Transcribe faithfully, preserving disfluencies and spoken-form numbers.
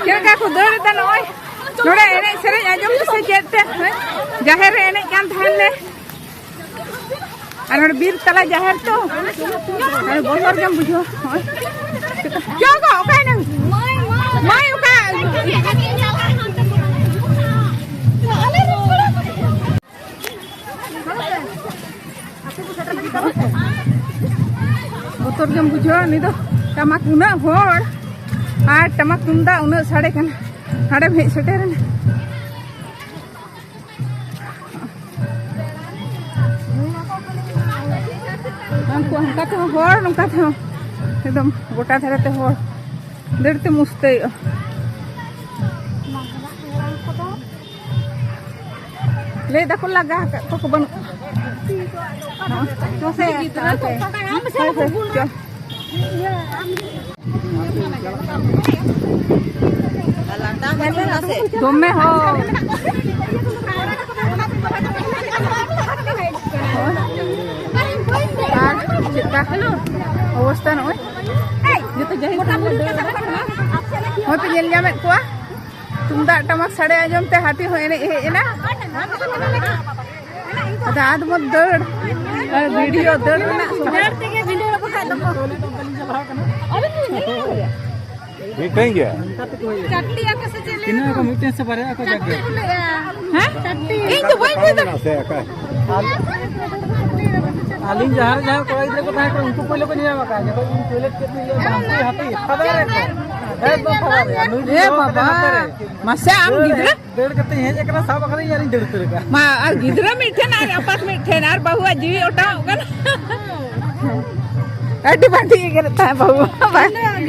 ᱪᱮᱫ ᱞᱮᱠᱟ ᱠᱚ ᱫᱟᱹᱲ ᱮᱫᱟ ᱱᱚᱜᱼᱚᱭ ᱱᱚᱰᱮ ᱮᱱᱮᱡ ᱥᱮᱨᱮᱧ ᱟᱸᱡᱚᱢ ᱛᱮ ᱥᱮ ᱪᱮᱫ ᱛᱮ, ᱦᱮᱸ? ᱡᱟᱦᱮᱨ ᱨᱮ ᱮᱱᱮᱡ ᱠᱟᱱ ᱛᱟᱦᱮᱱ ᱞᱮ᱾ ᱟᱨ ᱱᱚᱰᱮ ᱵᱤᱨ ᱛᱟᱞᱟ ᱡᱟᱦᱮᱨ ᱛᱚ, ᱟᱨ ᱵᱚᱛᱚᱨ ᱜᱮᱢ ᱵᱩᱡᱷᱟᱹᱣᱟ᱾ ᱦᱚᱸᱜᱼᱚᱭ᱾ ᱪᱚ ᱜᱚ, ᱚᱠᱟᱭᱮᱱᱟᱢ? ᱢᱟᱹᱭ, ᱚᱠᱟ? ᱵᱚᱛᱚᱨ ᱜᱮᱢ ᱵᱩᱡᱷᱟᱹᱣᱟ, ᱩᱱᱤ ᱫᱚ ᱴᱟᱢᱟᱠ ᱩᱱᱟᱹᱜ ᱦᱚᱲ ᱟᱨ ᱴᱟᱢᱟᱠ ᱛᱩᱢᱫᱟᱜ ᱩᱱᱟᱹᱜ ᱥᱟᱰᱮ ᱠᱟᱱᱟ, ᱦᱟᱸᱰᱮᱢ ᱦᱮᱡ ᱥᱮᱴᱮᱨᱮᱱᱟ᱾ ᱩᱱᱠᱩ ᱦᱟᱱᱠᱟ ᱛᱮᱦᱚᱸ ᱦᱚᱲ, ᱱᱚᱝᱠᱟ ᱛᱮᱦᱚᱸ ᱮᱠᱫᱚᱢ ᱜᱚᱴᱟ ᱫᱷᱟᱨᱮ ᱛᱮ ᱦᱚᱲ, ᱫᱟᱹᱲ ᱛᱮ ᱢᱩᱥᱛᱟᱹᱭᱚᱜᱼᱟ᱾ ᱞᱟᱹᱭ ᱫᱟᱠᱚ ᱞᱟᱜᱟ ᱟᱠᱟᱫ ᱠᱚᱣᱟ ᱠᱚ, ᱵᱟᱹᱱᱩᱜ ᱠᱚᱣᱟ᱾ ᱦᱚᱸ᱾ ᱪᱚ ᱥᱮ, ᱦᱳᱭ, ᱦᱳᱭ, ᱪᱚ᱾ ᱫᱚᱢᱮ ᱦᱚᱲ᱾ ᱟᱨ ᱪᱮᱫᱠᱟ ᱚᱵᱚᱥᱛᱟ ᱱᱚᱜᱼᱚᱭ? ᱡᱚᱛᱚ ᱡᱟᱦᱮᱨ ᱛᱷᱟᱱ ᱞᱮ ᱫᱟᱹᱲ ᱮᱫᱟ᱾ ᱦᱚᱸ ᱯᱮ ᱧᱮᱞ ᱧᱟᱢᱮᱫ ᱠᱚᱣᱟ? ᱛᱩᱢᱫᱟᱜ ᱴᱟᱢᱟᱠ ᱥᱟᱰᱮ ᱟᱸᱡᱚᱢ ᱛᱮ ᱦᱟᱹᱛᱤ ᱦᱚᱸ ᱮᱱᱮᱡ ᱦᱮᱡ ᱮᱱᱟ᱾ ᱟᱫᱚ ᱟᱫ ᱢᱚᱛ ᱫᱟᱹᱲ ᱟᱨ ᱵᱷᱤᱰᱤᱭᱳ ᱫᱟᱹᱲ ᱨᱮᱱᱟᱜ ᱥᱚᱢᱚᱭ᱾ ᱫᱟᱹᱲ ᱛᱮᱜᱮ ᱵᱷᱤᱰᱤᱭᱳ ᱵᱟᱠᱷᱟᱡ ᱫᱚ᱾ ᱢᱤᱫᱴᱮᱱ ᱜᱮᱭᱟ᱾ ᱪᱟᱨᱴᱤ ᱟᱠᱚ ᱥᱮ ᱪᱮᱫ ᱞᱟᱹᱭ ᱛᱤᱱᱟᱹᱜ ᱟᱠᱚ? ᱢᱤᱫᱴᱮᱱ ᱥᱮ ᱵᱟᱨᱭᱟ ᱟᱠᱚ ᱡᱟᱠ ᱜᱮ᱾ ᱪᱟᱨᱴᱤ ᱠᱚ ᱞᱟᱹᱭᱟ᱾ ᱦᱮᱸ? ᱪᱟᱨᱴᱤ᱾ ᱤᱧ ᱫᱚ ᱵᱟᱹᱧ ᱵᱩᱡᱽ ᱫᱟᱲᱮᱭᱟᱜ᱾ ᱥᱮ ᱚᱠᱟ? ᱟᱹᱞᱤᱧ ᱡᱟᱦᱟᱸ ᱨᱮ ᱡᱟᱦᱟᱸ ᱠᱚᱲᱟ ᱜᱤᱫᱽᱨᱟᱹ ᱠᱚ ᱛᱟᱦᱮᱸ ᱠᱟᱱᱟ, ᱩᱱᱠᱩ ᱯᱳᱭᱞᱳ ᱠᱚ ᱧᱮᱧᱟᱢ ᱟᱠᱟᱫ ᱡᱚᱠᱷᱚᱱ ᱤᱧ ᱴᱚᱭᱞᱮᱴ ᱪᱮᱫ ᱞᱤᱧ ᱞᱟᱹᱭᱟ, ᱦᱟᱹᱛᱤ, ᱦᱟᱹᱛᱤ, ᱯᱷᱟᱫᱟ ᱨᱮ ᱮᱠᱫᱚᱢ᱾ ᱮᱠᱫᱚᱢ ᱯᱷᱟᱫᱟ ᱨᱮ᱾ ᱱᱩᱭ ᱮ ᱫᱚ ᱵᱟᱵᱟ, ᱱᱚᱛᱮ ᱨᱮ᱾ ᱢᱟᱥᱮ ᱟᱢ ᱫᱟᱹᱲ ᱜᱤᱫᱽᱨᱟᱹ? ᱦᱮᱡ, ᱫᱟᱹᱲ ᱠᱟᱛᱮ ᱦᱮᱡ ᱟᱠᱟᱱᱟ, ᱥᱟᱵ ᱟᱠᱟᱫᱟᱹᱧ ᱟᱨᱤᱧ ᱫᱟᱹᱲ ᱩᱛᱟᱹᱨ ᱟᱠᱟᱫᱟ᱾ ᱢᱟ, ᱟᱨ ᱜᱤᱫᱽᱨᱟᱹ ᱢᱤᱫᱴᱷᱮᱱ ᱟᱨ ᱟᱯᱟᱛ ᱢᱤᱫᱴᱷᱮᱱ ᱟᱨ ᱵᱟᱹᱦᱩᱣᱟᱜ ᱡᱤᱣᱤ ᱚᱴᱟᱝᱚᱜ ᱠᱟᱱᱟ᱾ ᱟᱹᱰᱤ ᱵᱟᱹᱲᱛᱤ ᱮᱜᱮᱨᱮᱫ ᱛᱟᱦᱮᱸ ᱵᱟᱹᱦᱩ᱾